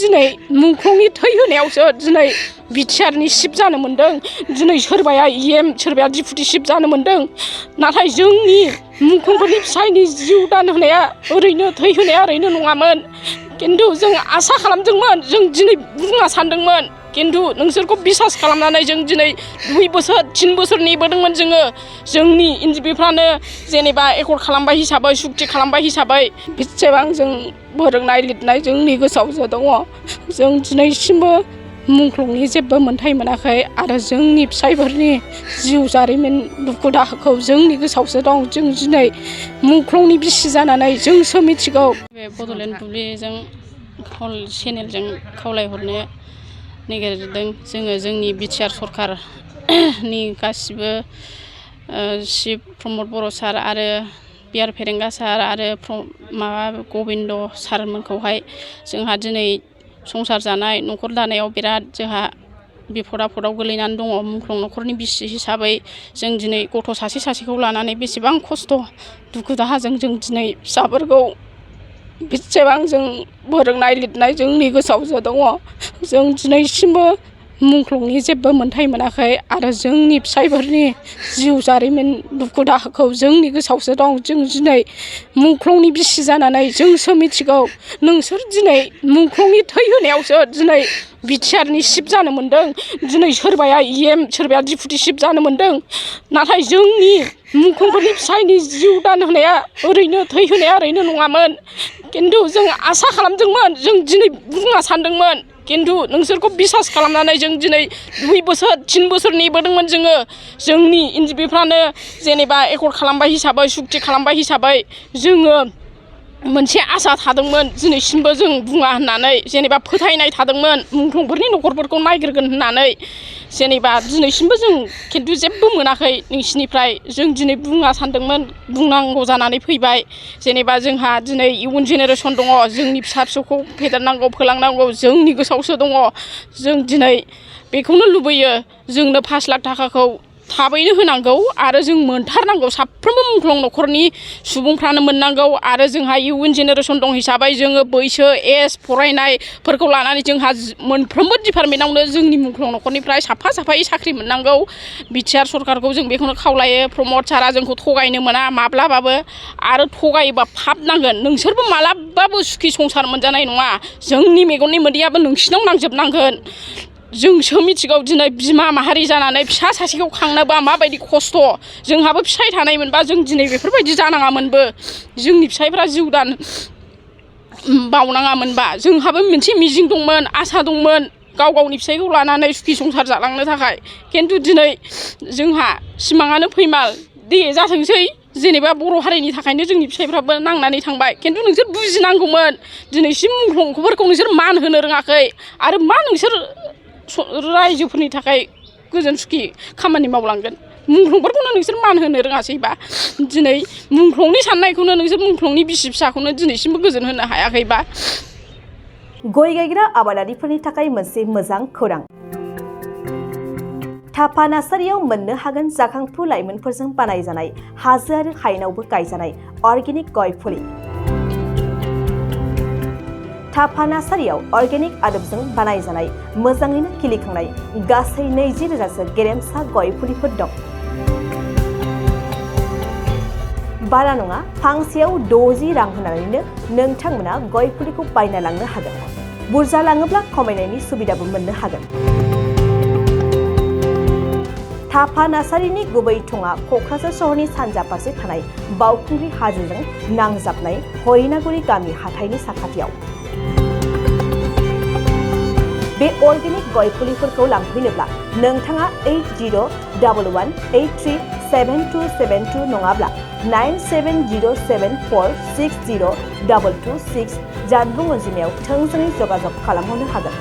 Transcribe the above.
दिनै मुंख्लंनि थै होनायावसो दिनै बिटिआरनि सिफ जानो मोन्दों दिनै सोरबाया सोरबाया डिपुटि सिफ जानो मोन्दों नाथाय जोंनि मुंख्लंफोरनि फिसायनि जिउ दान होनाया ओरैनो थै होनाया ओरैनो नङामोन खिन्थु जों आसा खालामदोंमोन जों दिनै बुङा सानदोंमोन खिन्थु नोंसोरखौ बिसास खालामनानै जों दिनै 2 बोसोर 3 बोसोर नेबोदोंमोन जोङो जोंनि एनजिपिफ्रानो जेनेबा एकर्ड खालामबाय हिसाबै सुक्ति खालामबाय हिसाबै बेसेबां जों फोरोंनाय लिरनाय जोंनि गोसोआवसो दङ जों दिनैसिमबो मुंख्लंनि जेबो मोन्थाय मोनाखै आरो जोंनि फिसायफोरनि जिउ जारिमिन दुखु दाहाखौ जोंनि गोसोआवसो दं जों दिनै मुंख्लंनि बिसि जानानै जोंसो मिथिगौ बे बड'लेण्ड बुब्लिजों चेनेलजों खावलायहरनो नागिरदों जोङो जोंनि बिटिआर सरकारनि गासिबो चिफ प्रमद बर' सार आरो बिआर फेरेंगा सार आरो माबा गबिन्द सारमोनखौहाय जोंहा दिनै संसार जानाय न'खर दानायाव बिराद जोंहा बिपद आफदाव गोलैनानै दङ मुंख्लं न'खरनि बिसि हिसाबै जों दिनै गथ' सासेखौ लानानै बेसेबां खस्थ' दुखु दाहाजों जों दिनै फिसाफोरखौ बेसेबां जों फोरोंनाय लिरनाय जोंनि गोसोआवसो दङ जों दिनैसिमबो मुंख्लंनि जेबो मोन्थाय मोनाखै आरो जोंनि फिसायफोरनि जिउ जारिमिन दुखु दाहाखौ जोंनि गोसोआवसो दं जों दिनै मुंख्लंनि बिसि जानानै जोंसो मिथिगौ नोंसोर दिनै मुंख्लंनि थै होनायावसो दिनै बिटिआरनि सिफ जानो मोन्दों दिनै सोरबाया सोरबाया डिपुटि सिफ जानो मोन्दों नाथाय जोंनि मुंख्लंफोरनि फिसायनि जिउ दान होनाया ओरैनो थै होनाया ओरैनो नङामोन खिन्थु जों आसा खालामदोंमोन जों दिनै बुङा सानदोंमोन खिन्थु नोंसोरखौ बिसास खालामनानै जों दिनै 2 बोसोर 3 बोसोर नेबोदोंमोन जोङो जोंनि एनजिपिफ्रानो जेनेबा एकर्ड खालामबाय हिसाबै सुक्ति खालामबाय हिसाबै जोङो मोनसे आसा थादोंमोन दिनैसिमबो जों बुङा होननानै जेनेबा फोथायनाय थादोंमोन मुंख्लंफोरनि न'खरफोरखौ नायग्रोगोन होननानै जेनेबा दिनैसिमबो जों खिन्थु जेबो मोनाखै नोंसिनिफ्राय जों दिनै बुङा सानदोंमोन बुंनांगौ जानानै फैबाय जेनेबा जोंहा दिनै इयुन जेनेरेसन दङ जोंनि फिसा फिसौखौ फेदेरनांगौ फोलांनांगौ जोंनि गोसोआवसो दङ जों दिनै बेखौनो लुबैयो जोंनो 5 लाख थाखाखौ थाबैनो होनांगौ आरो जों मोनथारनांगौ साफ्रोमबो मुंख्लं न'खरनि सुबुंफ्रानो मोननांगौ आरो जोंहा इयुन जेनेरेसन दं हिसाबै जोङो बैसो एज फरायनायफोरखौ लानानै जोंहा मोनफ्रोमबो डिपार्टमेन्टआवनो जोंनि मुंख्लं न'खरनिफ्राय साफायै साख्रि मोननांगौ बिटिआर सरकारखौ जों बेखौनो खावलायो प्रमद सारा जोंखौ थगायनो मोना माब्लाबाबो आरो थगायोबा फाब नांगोन नोंसोरबो मालाबाबो सुखि संसार मोनजानाय नङा जोंनि मेगननि मोदैयाबो नोंसिनाव नांजोबनांगोन जोंसो मिथिगौ दिनै बिमा माहारि जानानै फिसा सासेखौ खांनोबा माबायदि खस्थ' जोंहाबो फिसाय थानायमोनबा जों दिनै बेफोरबायदि जानाङामोनबो जोंनि फिसायफ्रा जिउ दान बावनाङामोनबा जोंहाबो मोनसे मिजिं दंमोन आसा दंमोन गावनि फिसायखौ लानानै सुखि संसार जालांनो थाखाय खिन्थु दिनै जोंहा सिमाङानो फैमाल दे जाथोंसै जेनेबा बर' हारिनि थाखायनो जोंनि फिसायफ्राबो नांनानै थांबाय खिन्थु नोंसोर बुजिनांगौमोन दिनैसिम मुंख्लंफोरखौ नोंसोर मान होनो रोङाखै आरो मा नोंसोर रायजोफोरनि थाखाय गोजोन सुखि खामानि मावलांगोन मुंख्लंफोरखौनो नोंसोर मान होनो रोङासैबा दिनै मुंख्लंनि साननायखौनो नोंसोर मुंख्लंनि बिसि फिसाखौनो दिनैसिमबो गोजोन होनो हायाखैबा गय गायग्रा आबादारिफोरनि थाखाय मोनसे मोजां खौरां थापा नार्सारियाव मोननो हागोन जाखांफु लाइमोनफोरजों बानायजानाय हाजो आरो हायेनावबो गायजानाय अर्गेनिक गय फुलि थापा नार्सारियाव अर्गेनिक आदबजों बानायजानाय मोजाङैनो खिलिखांनाय गासै 20,000सो गेरेमसा गय फुलिफोर दं बारा नङा फांसेयाव 60 रां होनानैनो नोंथांमोना गय फुलिखौ बायना लांनो हागोन बुरजा लाङोब्ला खमायनायनि सुबिदाबो मोननो हागोन थापा नार्सारिनि गुबै थङा क'क्राझार सहरनि सानजा फारसे थानाय बावखुंग्रि हाजोजों नांजाबनाय हरिनागुरि गामि हाथाइनि साखाथियाव बे अर्गेनिक गय फुलिफोरखौ लांफैनोब्ला नोंथाङा 8011837272 नङाब्ला 9707460226 जानबुं अनजिमायाव थोंजोङै जगाजग खालामहरनो हागोन